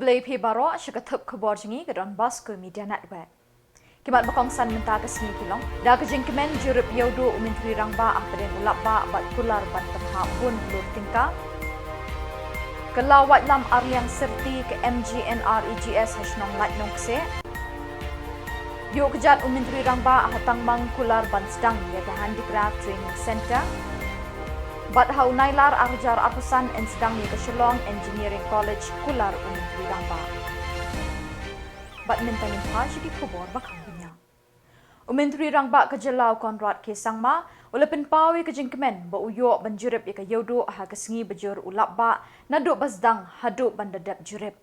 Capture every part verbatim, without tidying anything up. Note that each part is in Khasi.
Khublei phi baroh sha ka thup khubor jong ngi ka Don Bosco Media Network. Ki mat ba kongsan mynta ka sngi ki long: da ka jingkmen jurip Iewduh, u Myntri Rangbah hapdeng u Lapbah bad kular ban pynhap bun klur tyngka. Kylla waitlam arliang syrti ka M G N R E G S ha shnong Laitnongkseh. Ïoh kjat u Myntri Rangbah ha Tangmang kular ban sdang ïa ka Handicraft Training Centre. Bad ha u Nailar arhajar arphew san yn sdang ïa ka Shillong Engineering College, kular u Myntri Rangbah. Bad mynta ngin phai sha ki khubor ba kham bniah. U Myntri Rangbah ka jylla u Conrad K Sangma u la pynpaw ïa ka jingkmen ba u ïoh ban jurip ïa ka Iewduh ha ka sngi ba jur u Lapbah naduh ba sdang haduh ban da dep jurip.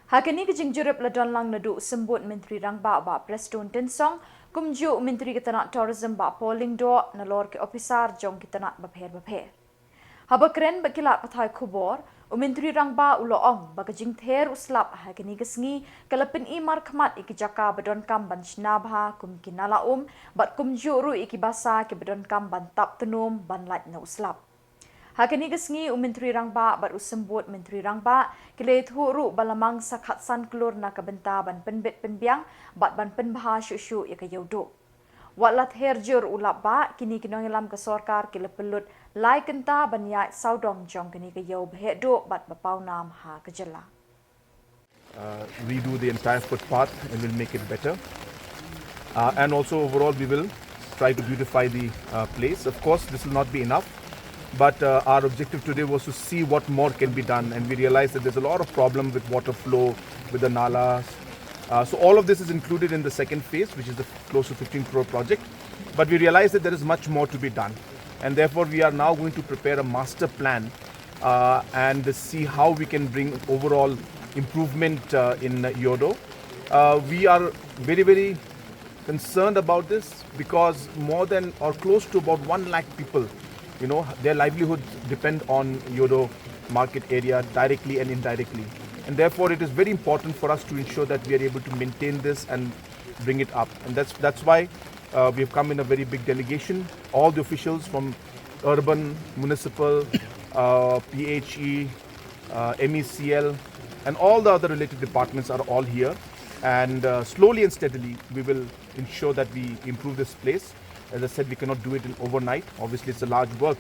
Ha kane ka jingjurip la don lang naduh u Symbud Myntri Rangbah Bah Prestone Tynsong, kumjuh u Myntri ka tnat Tourism Bah Paul Lyngdoh, nalor ki ophisar jong ki tnat bapher bapher. Haba kren bad ki lad pathai khubor, u Myntri Rangbah u la ong ba ka jingther u slap ha kane ka sngi ka la pyni markhmat ïa ki jaka ba donkam ban shna bha kum ki nala um, bad kumjuh ruh ïa ki basa kiba donkam ban tap tnum ban lait na u slap. Ha kane ka sngi u Myntri Rangbah bad u Symbud Myntri Rangbah ki la ïathuh ruh ba la mang sa khatsan klur na ka bynta ban pynbit pynbiang bad ban pynbha shuh shuh ïa ka Iewduh. Wat la ther jur u Lapbah, kine ki nongïalam ka sorkar ki la pynlut lai kynta ban ïaid sawdong jong kane ka ïew ba heh duh bad ba pawnam ha ka jylla. Uh, redo the entire footpath and we'll make it better. Uh, and also overall, we will try to beautify the uh, place. Of course, this will not be enough, but uh, our objective today was to see what more can be done, and we realized that there's a lot of problem with water flow, with the nalas. Uh, so all of this is included in the second phase, which is the close to fifteen crore project. But we realized that there is much more to be done, and therefore we are now going to prepare a master plan uh, and see how we can bring overall improvement uh, in Iewduh. Uh, we are very, very concerned about this because more than or close to about one lakh people, you know, their livelihoods depend on Iewduh market area directly and indirectly. And therefore, it is very important for us to ensure that we are able to maintain this and bring it up. And that's, that's why uh, we've come in a very big delegation, all the officials from urban, municipal, uh, P H E, uh, M E C L, and all the other related departments are all here. And uh, slowly and steadily, we will ensure that we improve this place. As I said, we cannot do it in overnight. Obviously, it's a large work,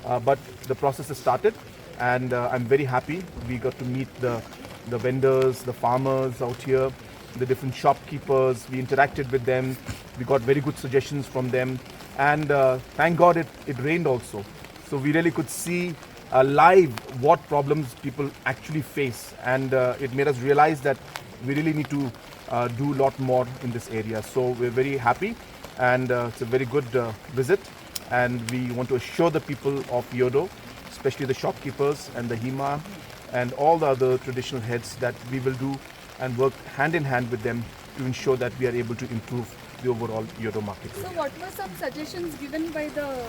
uh, but the process has started, and uh, I'm very happy. We got to meet the, the vendors, the farmers out here, the different shopkeepers. We interacted with them. We got very good suggestions from them, and uh, thank God it, it rained also. So we really could see uh, live what problems people actually face, and uh, it made us realize that we really need to uh, do a lot more in this area. So we're very happy, and uh, it's a very good uh, visit, and we want to assure the people of Iewduh, especially the shopkeepers and the Hima and all the other traditional heads, that we will do and work hand in hand with them to ensure that we are able to improve the overall Iewduh market. So, what were some suggestions given by the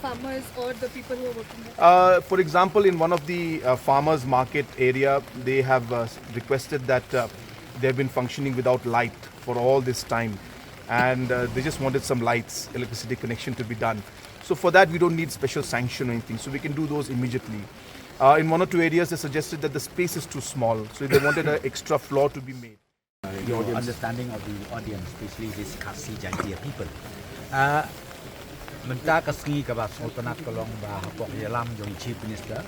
farmers or the people who are working here? Uh, for example, in one of the uh, farmers market area, they have uh, requested that uh, they've been functioning without light for all this time, and uh, they just wanted some lights, electricity connection to be done. So for that, we don't need special sanction or anything, so we can do those immediately. Uh, in one or two areas, they suggested that the space is too small, so they wanted an extra floor to be made. Your understanding of the audience, especially these Khasi Jaiñtia people. Uh, mynta ka sngi kaba sngewtynnat ka long ba hapoh ïalam jong Chief Minister,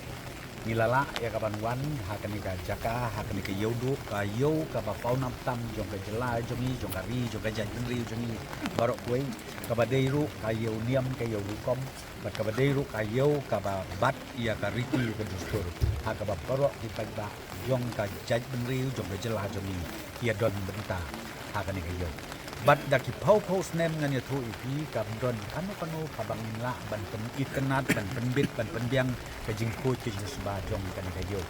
ngi la lah ïa ka ban wan ha kane ka jaka, ha kane ka Iewduh, ka ïew kaba pawnam tam jong ka jylla jong ngi, jong ka ri, jong ka jaitbynriew jong ngi baroh kawei, kaba dei ruh ka ïew niam, ka ïew rukom, bad kaba dei ruh ka ïew kaba bat ïa ka riti ka dustur ha kaba baroh ki paidbah jong ka jaitbynriew jong ka jylla jong ngi ki ïa don bynta ha kane ka ïew. Bad da ki phew phew snem ngan ïathuh ïa phi kam don kano kano kaba ngin lah ban pynitynnad, ban pynbit, ban pynbiang ka jingkhuid ka jingsuba jong kane ka ïew.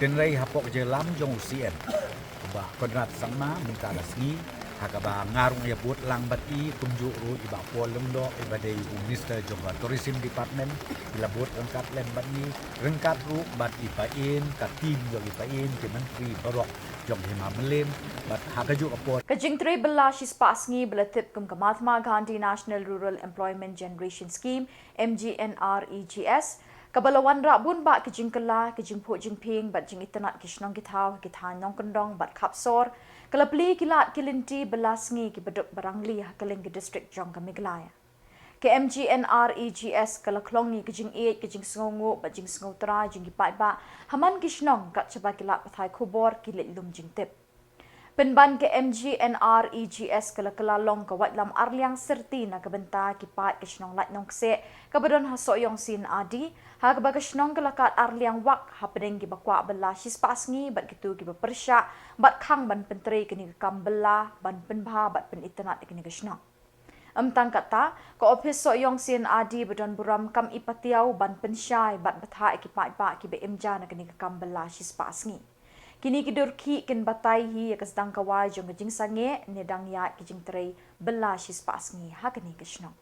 Hynrei hapoh ka jingïalam jong u C M, u Bah Conrad Sangma, mynta ka sngi, ha kaba nga ruh nga ïa bud lang bad i, kumjuh ruh i Bah Paul Lyngdoh, i ba dei u Minister jong ka Tourism Department, i la bud ryngkat lem bad ngi, ryngkat ruh bad i Paiem, ka team jong i Paiem, ki myntri baroh jong ka Hima Mylliem, bad ha kajuh ka por. Ka jingtrei bylla shispah sngi ba la tip kum ka Mahatma Gandhi National Rural Employment Generation Scheme, M G N R E G S, Kaba la wanrah bun bah ki jingkylla, ki jingphuh jingphieng bad jingitynnad ki shnong ki thaw ha ki thaiñ Nongkyndong bad Khapsor, ka la plie ki lad ki lynti bylla sngi kiba duk ba rangli ha kylleng ki district jong ka Meghalaya. Ka M G N R E G S ka la khlong ïa ka jingïeit, ka jingsngewnguh bad jingsngewtrai jong ki paidbah ha man ki shnong kat shaba ki lad pathai khubor ki leit lum jingtip. Pynban ka M G N R E G S ka la kylla long ka waitlam arliang syrti na ka bynta ki paid ka shnong Laitumkhrah kaba don ha Sohiong C and R D, ha kaba ka shnong ka la kad arliang wak hapdeng kiba kwah bylla shispah sngi bad kito kiba pyrshah bad khang ban pyntrei kane ka kam bylla ban pynbha bad pynitynnad ïa kane ka shnong. Ym tang katta, ka ophis Sohiong C and R D ba don burom kam i patiaw ban pynshai bad bthah ïa ki paidbah kiba im ja na kane ka kam bylla shispah sngi. Kine ki dur khih kin batai hi ïa ka sdang kawei jong ka jingsangeh ne dang ïaid ka jingtrei bylla shispah sngi ha kane ka shnong.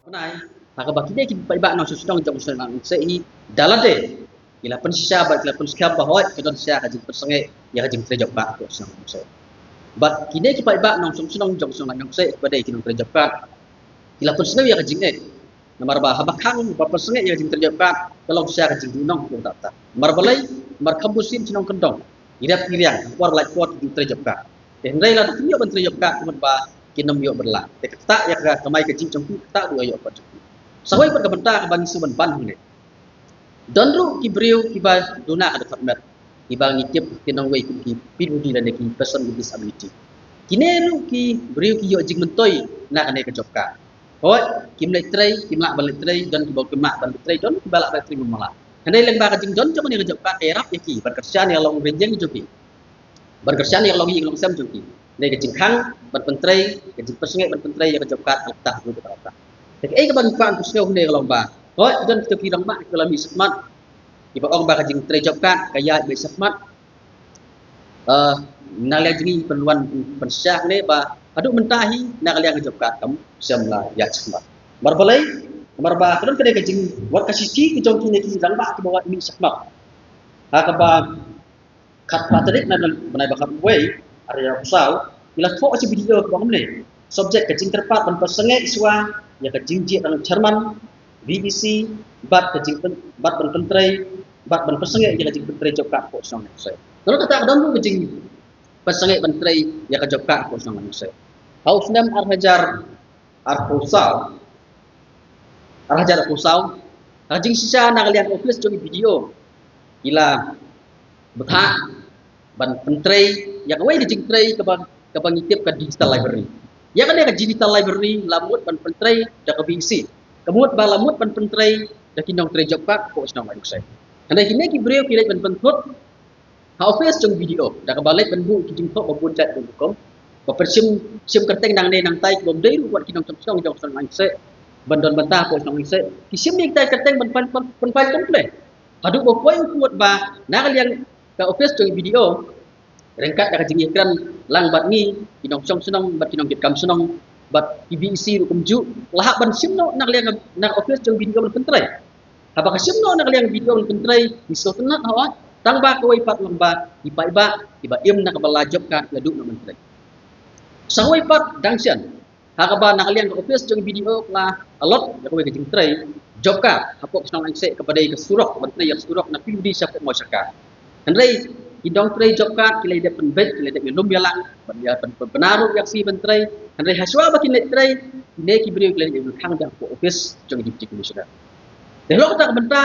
Bnai, ha kaba kine ki paidbah nongshong shnong jong ka shnong Laitumkhrah hi da lade ki la pynshisha bad ki la pynskhem ba hooid ka don shisha ka jingpynsangeh ïa ka jingtrei jop kad hapoh shnong Laitumkhrah. Bad kine ki paidbah nongshong shnong jong ka shnong Laitumkhrah ba dei ki nongtrei jop kad ki la pynsngew ïa ka jingeh. Namar ba haba khang ba pynsangeh ïa ka jingtrei jop kad ka long shisha ka jingduhnong hapoh uta uta. Namar balei? Namar kham bunsien shnong Kyndong ki rep ki riang ha por lait por ki trei jop kad. Te hynrei lada kim ïoh ban trei jop kad ka mut ba kin ym ïoh bylla. Te kata ïa ka kamai kajih jong ki, kata ruh ïa ïoh pat jong ki. Sa kawei pat ka bynta kaba ngi shu ban ban hangne. Don ruh ki briew kiba duna ka dkhot met, kiba ngi tip ki nongwei kum ki P W D lane ki person with disability. Kine ruh ki briew ki ïoh jingmyntoi na kane ka jop kad. Hooid, kim leit trei, kim lah ban leit trei, don kiba kim lah ban leit trei, don kiba lah ban leit trei mala. Hynrei lyngba ka jingdon jong kane ka jop kad ka ïarap ïa ki ban kyrshan ïa ka longrynieng jong ki, ban kyrshan ïa ka longïing longsem jong ki. Dei ka jingkhang ban pyntrei, ka jingpynsangeh ban pyntrei ïa ka jop kad ka la ktah ruh ka la ktah. Te kaei kaba ngi kwah ban pynsngew hangne ka long ba hooid don kito ki rangbah kiba la mih shakhmat, kiba ong ba ka jingtrei jop kad ka ïaid beit shakhmat. Eh, na ka liang jong ngi pynwan pynshisha hangne ba haduh mynta hi na ka liang ka jop kad kam shym la ïaid shakhmat. Namar balei? Namar ba ka don kane ka jing, wat ka shithi ka jong kine ki rangbah kiba wan mih shakhmat. Ha kaba khatphra tarik na bnai ba khatwei, ar hajar arphew saw, ki la thoh sha video kaba ong kumne. Subject: ka jingkyrpad ban pynsangeh shuwa ïa ka jingjia dang chairman V E C bad ka jingpyn-, bad ban pyntrei, bad ban pynsangeh ïa ka jingpyntrei jop kad hapoh shnong Laitumkhrah. Nalor kata ka don ruh ka jingpynsangeh ban trei ïa ka jop kad hapoh shnong Laitumkhrah. Ha u snem ar hajar arphew saw, ar hajar arphew saw, ka jingshisha na ka liang ka ophis jong i B D O ki la bthah ban pyntrei ïa kawei ka jingtrei kaba, kaba ngi tip ka digital library. Ïa kane ka digital library la mut ban pyntrei da ka V E C, ka mut ba la mut ban pyntrei da ki nongtrei jop kad hapoh shnong Laitumkhrah. Hynrei kine ki briew ki leit ban pynthut ha ophis jong B D O da kaba leit ban buh ki jingthoh ba bun jait bun rukom, ba pynshim, shim kyrteng nangne nangtai kiba ym dei ruh wat ki nongshong shnong jong shnong Laitumkhrah ban don bynta hapoh shnong Laitumkhrah. Ki shim nangtai kyrteng ban file, ban, ban file complaint. Haduh ba poi u pud ba na ka liang ka ophis jong B D O ryngkat da ka jingïakren lang bad ngi ki nongshong shnong bad ki nongkitkam shnong bad ki V E C ruh kumjuh, la hap ban shim noh na ka liang, na ka ophis jong B D O ban pyntrei. Haba ka shim noh na ka liang B D O ban pyntrei, ngi sngewtynnad hooid, tang ba kawei pat long ba ki paidbah kiba im na ka bylla jop kad ki la duh noh ban trei. Sa kawei pat dang shen, ha kaba na ka liang ka ophis jong B D O ka la allot ïa kawei ka jingtrei jop kad hapoh ka shnong Laitumkhrah kaba dei ka surok, ban trei ïa ka surok na P W D sha Pukmoi Sharkar. Hynrei ki nongtrei jop kad ki la dep pynbeit, ki la dep ïalum ïalang, ban ïa pyn-, pyn-, pynbna ruh ïa ka sngi ban trei. Hynrei hashwa ba kin leit trei, kine ki briew ki la dep ïakhang biang hapoh ophis jong i Deputy Commissioner. Te halor kata ka bynta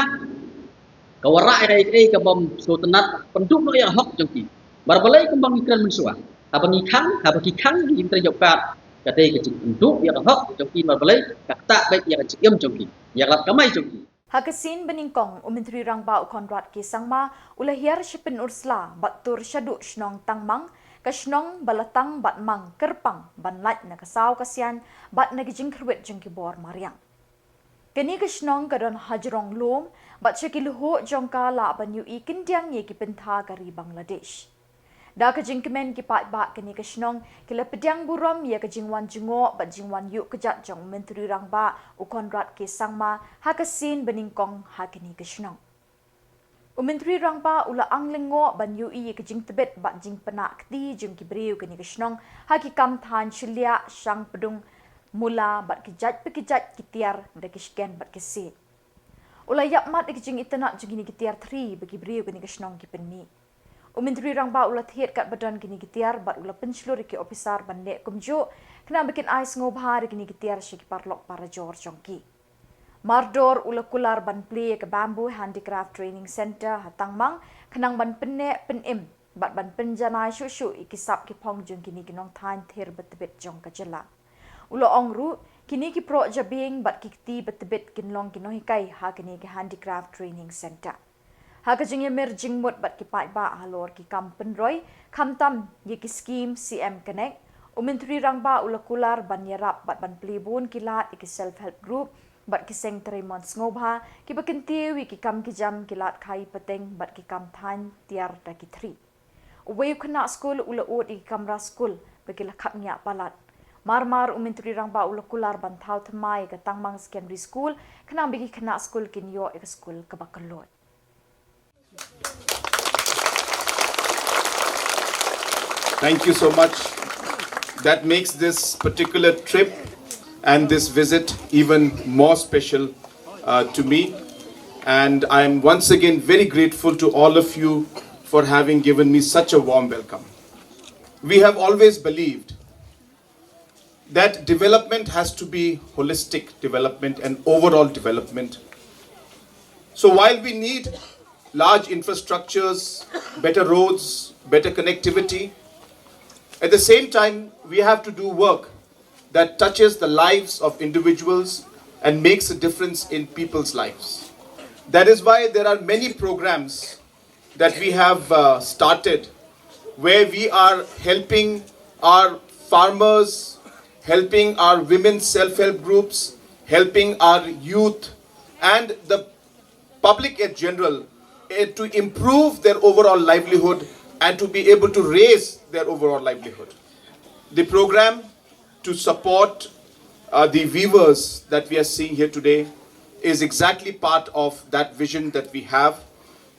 ka wanrah ïa kaei kaei kabym sngewtynnad, pynduh noh ïa ka hok jong ki. Namar balei? Kumba ngi kren mynshuwa, haba ngi khang, haba ki khang ki nongtrei jop kad, ka dei ka jingpynduh ïa ka hok jong ki, namar balei? Ka ktah beit ïa ka jingim jong ki, ïa ka lad kamai jong ki. Ha ka sien banyngkong, u Myntri Rangbah u Conrad K Sangma u la hiar sha Pynursla bad tur shaduh shnong Tangmang, ka shnong ba la tang bad mang kyrpang ban lait na ka saw ka sian bad na ka jingkhyrwit jong ki bor mariang. Kane ka shnong ka don ha jrong lum bad sha ki lhuh jong ka lah ban ïohi khyndiat ïa ki pyntha ka ri Bangladesh. Da ka jingkmen ki paidbah kane ka shnong ki la pdiang burom ïa ka jingwan jngoh bad jingwan ïuh kjat jong u Myntri Rangbah u Conrad K Sangma ha ka sien banyngkong ha kane ka shnong. U Myntri Rangbah u la ang lyngngoh ban ïohi ïa ka jingtbit bad jingpynah kti jong ki briew kane ka shnong ha ki kam thaiñ shylliah, shang pdung, mula bad ki jait pa ki jait ki tiar da ki shken bad ki siej. U la ïap mat ïa ki jingitynnad jong kine ki tiar thri ba ki briew kane ka shnong ki pynmih. U Myntri Rangbah u la thied katba don kine ki tiar bad u la pynshlur ïa ki ophisar ban leh kumjuh, khnang ba kin ai sngewbha ïa kine ki tiar sha ki paralok parajor jong ki. Mardor u la kular ban plie ïa ka Bamboo Handicraft Training Centre ha Tangmang, khnang ban pynneh pynim bad ban pynjanai shuh shuh ïa ki sap ki phong jong kine ki nongthaiñ thir ba tbit jong ka jylla. U la ong ruh, kine ki proh jabieng bad ki kti ba tbit kin long ki nonghikai ha kine ki Handicraft Training Centre. Ha ka jingïamir jingmut bad ki paidbah halor ki kam pynroi, khamtam ïa ki skhim C M Connect, u Myntri Rangbah u la kular ban ïarap bad ban plie bun ki lad ïa ki self help group bad ki seng trei mon sngewbha, kiba kyntiew ïa ki kam ki jam, ki lad khaïi pateng bad ki kam thaiñ tiar da ki thri. Uwei u khynnah skul u la ud ïa ki kamra skul ba ki la khapngiah palat. Mar mar u Myntri Rangbah u la kular ban thaw thymmai ïa ka Tangmang Secondary School, khnang ba ki khynnah skul kin ïoh ïa ka skul kaba kylluid. Thank you so much. That makes this particular trip and this visit even more special uh, to me. And I'm once again very grateful to all of you for having given me such a warm welcome. We have always believed that development has to be holistic development and overall development. So while we need large infrastructures, better roads, better connectivity, at the same time, we have to do work that touches the lives of individuals and makes a difference in people's lives. That is why there are many programs that we have uh, started where we are helping our farmers, helping our women self help groups, helping our youth and the public in general eh, to improve their overall livelihood and to be able to raise their overall livelihood. The program to support uh, the weavers that we are seeing here today is exactly part of that vision that we have.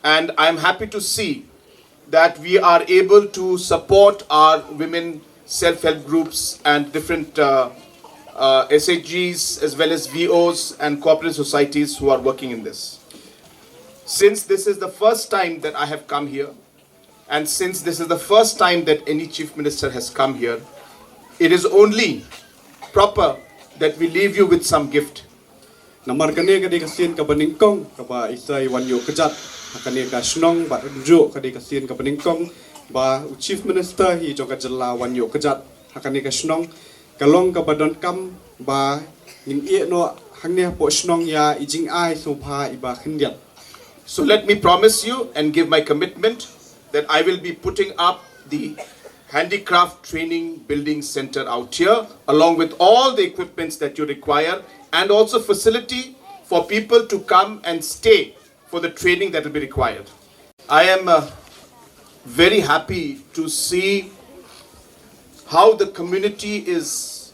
And I'm happy to see that we are able to support our women self help groups and different uh, uh, S H Gs as well as V Os and cooperative societies who are working in this. Since this is the first time that I have come here, and since this is the first time that any Chief Minister has come here, it is only proper that we leave you with some gift. Namar kane ka dei ka sien kaba nyngkong kaba i sa i wan ïoh kjat ha kane ka shnong bad kumjuh ka dei ka sien kaba nyngkong ba u Chief Minister hi jong ka jylla wan ïoh kjat ha kane ka shnong. Ka long kaba donkam ba ngin ïeh noh hangne hapoh shnong ïa i jingai sngewbha iba khyndiat. So let me promise you and give my commitment that I will be putting up the Handicraft Training Building Center out here, along with all the equipments that you require, and also facility for people to come and stay for the training that will be required. I am uh, very happy to see how the community is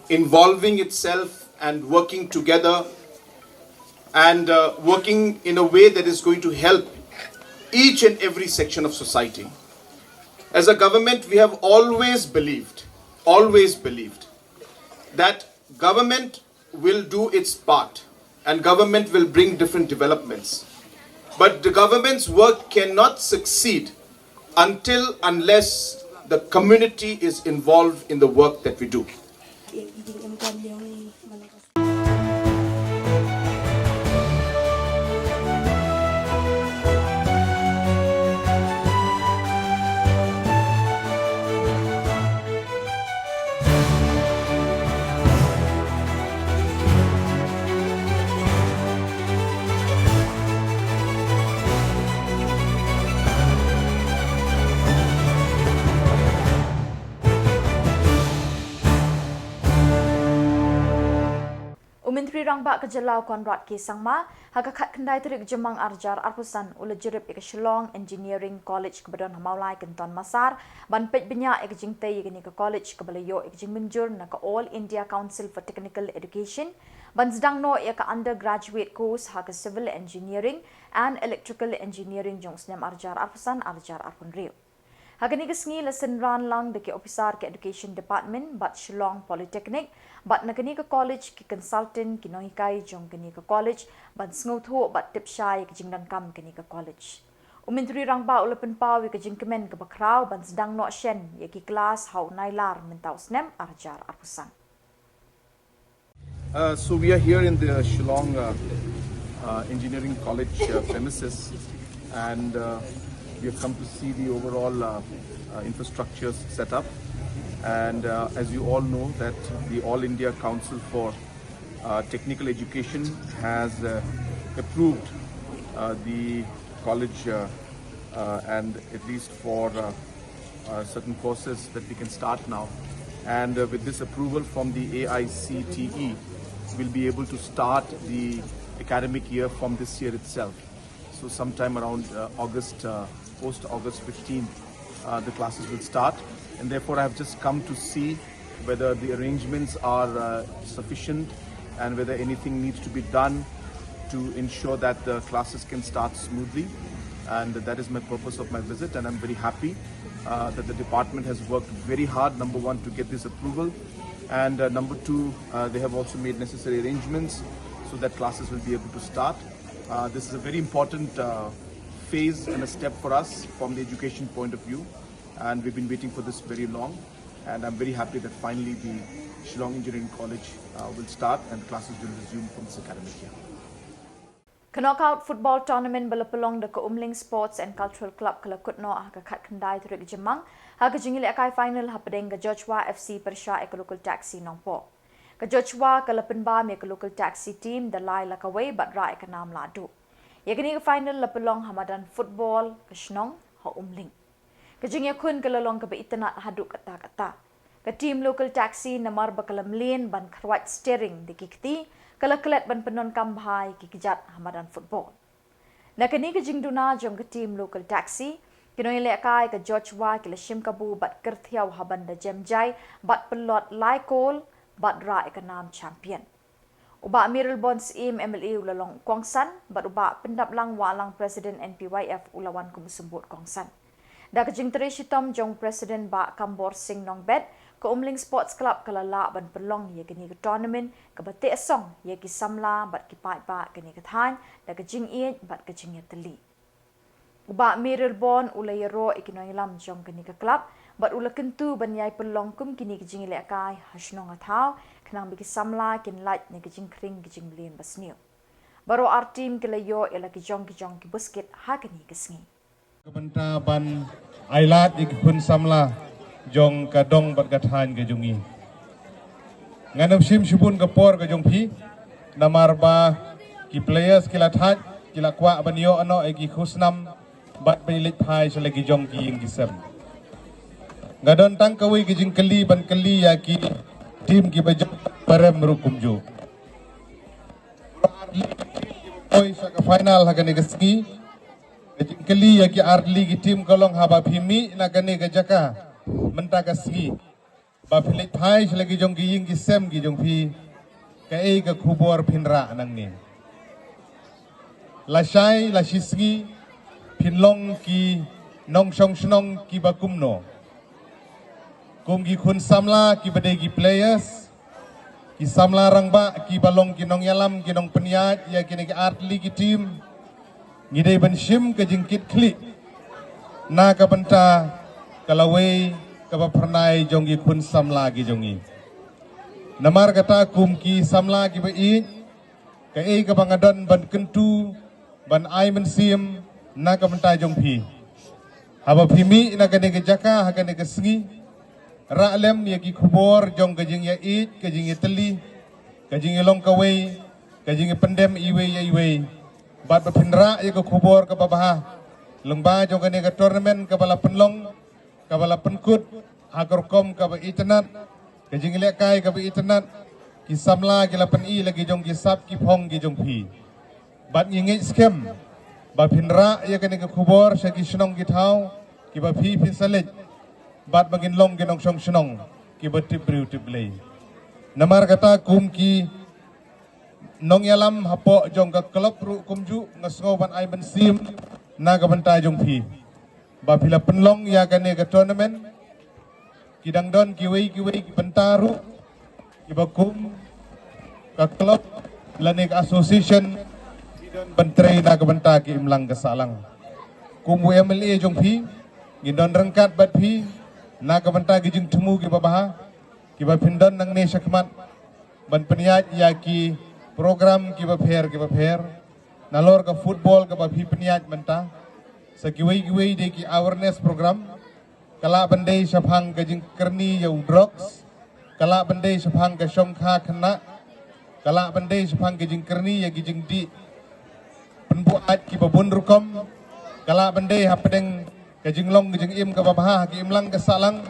involving itself and working together and uh, working in a way that is going to help each and every section of society. As a government, we have always believed, always believed that government will do its part and government will bring different developments. But the government's work cannot succeed until, unless the community is involved in the work that we do. U Myntri Rangbah ka Jylla u Conrad K Sangma, ha ka khatkhyndai tarik Jymmang arhajar arphew san u la jurip ïa ka Shillong Engineering College kaba don ha Mawlai Kynton Massar, ban peit bniah ïa ka jingtei ïa kane ka college kaba la ïoh ïa ka jingmynjur na ka All India Council for Technical Education, ban sdang noh ïa ka undergraduate course ha ka Civil Engineering and Electrical Engineering jong u snem arhajar arphew san arhajar arphew hynriew. Ha kane ka sngi la synran lang da ki ophisar ka Education Department bad Shillong Polytechnic bad na kane ka college ki consultant, ki nonghikai jong kane ka college ban sngewthuh bad tip shai ïa ka jingdonkam kane ka college. U Myntri Rangbah u la pynpaw ïa ka jingkmen kaba khraw ban sdang noh shen ïa ki klas ha u Nailar mynta u snem ar hajar arphew san. Uh, so we are here in the Shillong uh, uh, Engineering College uh, premises, and uh, we have come to see the overall uh, uh, infrastructure set up. And uh, as you all know, that the All India Council for uh, Technical Education has uh, approved uh, the college, uh, uh, and at least for uh, uh, certain courses that we can start now. And uh, with this approval from the A I C T E, we'll be able to start the academic year from this year itself. So sometime around uh, August, uh, post August fifteenth, uh, the classes will start. And therefore, I have just come to see whether the arrangements are uh, sufficient and whether anything needs to be done to ensure that the classes can start smoothly. And that is my purpose of my visit, and I'm very happy uh, that the department has worked very hard, number one, to get this approval, and uh, number two, uh, they have also made necessary arrangements so that classes will be able to start. Uh, this is a very important uh, phase and a step for us from the education point of view, and we've been waiting for this very long. And I'm very happy that finally the Shillong Engineering College uh, will start and classes will resume from this academic year. Ka Knockout Football Tournament ba la pynlong da ka Umling Sports and Cultural Club ka la kut noh ha ka khatkhyndai tarik Jymmang ha ka jingïalehkai final hapdeng ka Jojwa F C pyrshah ïa ka Local Taxi Nongpoh. Ka Jojwa ka la pynbam ïa ka Local Taxi team da lai la kawei bad rah ïa ka nam la duh. Ïa kane ka final la pynlong ha madan football ka shnong ha Umling. Ka jingïakhun ka la long kaba itynnad haduh katta katta. Ka team Local Taxi namar ba ka la mlien ban khrwat steering da ki kti, ka la klet ban pyndonkam bha ïa ki kjat ha madan football. Na kane ka jingduna jong ka team Local Taxi, ki nongïalehkai ka Jojwa ki la shim kabu bad kyrthiaw ha ban da jem jai bad pynlot lai kol bad rah ïa ka nam champion. U Bah Mayralborn Syiem M L A u la long kongsan bad u Bah Pyndaplang Wahlang President N P Y F u la wan kum u symbud kongsan. Da ka jingtrei shitom jong President Bah Kambor Singh Nongbet, ka Umling Sports Club ka la lah ban pynlong ïa kane ka tournament kaba teh song ïa ki samla bad ki paidbah kane ka thaiñ da ka jingïeit bad ka jingïatylli. U Bah Mayralborn u la ïaroh ïa ki nongïalam jong kane ka club bad u la kyntu ban ïai pynlong kum kine ki jingïalehkai ha shnong ha thaw khnang ba ki samla kin lait na ki jingkhring ki jingmlien basniew. Baroh ar team ki la ïoh ïa la ki jong ki jong ki buskit ha kane ka sngi. Ka bynta ban ailad ïa ki khun samla jong ka dong bad ka thaiñ ka jong ngi. Ngan ym shim shibun ka por ka jong phi namar ba ki players ki la thait, ki la kwah ban ïoh noh ïa ki khusnam bad ban leit phai sha la ki jong ki ïing ki sem. Nga don tang kawei ka jingkylli ban kylli ïa ki team kiba jop ba rem ruh kumjuh. Poi sha ka final ha kane ka sngi. Ka jingkylli ïa ki artylli ki team ka long, haba phi mih na kane ka jaka mynta ka sngi ba phi leit phai sha la ki jong ki ïing ki sem ki jong phi, kaei ka khubor phin rah nangne? Lashai lashisngi phin long ki nongshong shnong kiba kumno? Kum ki khun samla kiba dei ki players, ki samla rangbah kiba long ki nongïalam, ki nongpynïaid ïa kine ki artylli ki team, ngi dei ban shim ka jingkitkhlieh na ka bynta ka lawei kaba phyrnai jong ki khun samla ki jong ngi. Namar kata, kum ki samla kiba ïeit, kaei kaba nga don ban kyntu ban ai mynsiem na ka bynta jong phi, haba phi mih na kane ka jaka ha kane ka sngi, rah lem ïa ki khubor jong ka jingïaieit, ka jingïatylli, ka jingïalong kawei, ka jingïapyndem iwei ïa iwei, bad ba phin rah ïa ka khubor kaba bha lyngba jong kane ka tournament kaba la pynlong, kaba la pynkut ha ka rukom kaba itynnad, ka jinglehkai kaba itynnad. Ki samla ki la pyni la ki jong ki sap ki phong ki jong phi. Bad ngi ngeit skhem ba phin rah ïa kane ka khubor sha ki shnong ki thaw kiba phi phin sa leit, bad ba ngin long ki nongshong shnong kiba tip briew tip Blei. Namar kata, kum ki nongïalam hapoh jong ka club ruh kumjuh, nga sngew ban ai mynsiem na ka bynta jong phi. ba phi la pynlong ïa kane ka tournament, ki dang don kiwei kiwei ki bynta ruh kiba kum ka club lane ka association ban trei na ka bynta ki imlang ka sahlang. Kum u M L A jong phi, ngin don ryngkat bad phi na ka bynta ki jingthmu kiba bha kiba phin don nangne shakhmat ban pynïaid ïa ki program kiba pher kiba pher. Nalor ka football kaba phi pynïaid mynta, sa kiwei kiwei de ki awareness program, ka lah ban dei shaphang ka jingkyrni ïa u drugs, ka lah ban dei shaphang ka shongkha khynnah, ka lah ban dei shaphang ka jingkyrni ïa ki jingdih pynbuaid kiba bun rukom, ka lah ban dei hapdeng ka jinglong ka jingim kaba bha ha ki imlang ka sahlang.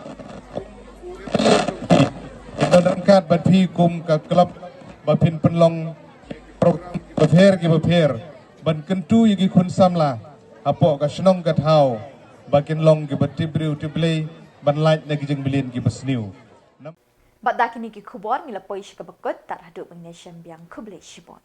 Don ryngkat bad phi kum ka club ba phin pynlong program kiba pher kiba pher ban kyntu ïa ki khun samla hapoh ka shnong ka thaw ba kin long kiba tip briew tip Blei ban lait na ki jingmlien kiba sniew. Bad da kine ki khubor ngi la poi sha kaba kut, tad haduh ban ïashem biang, khublei shibun.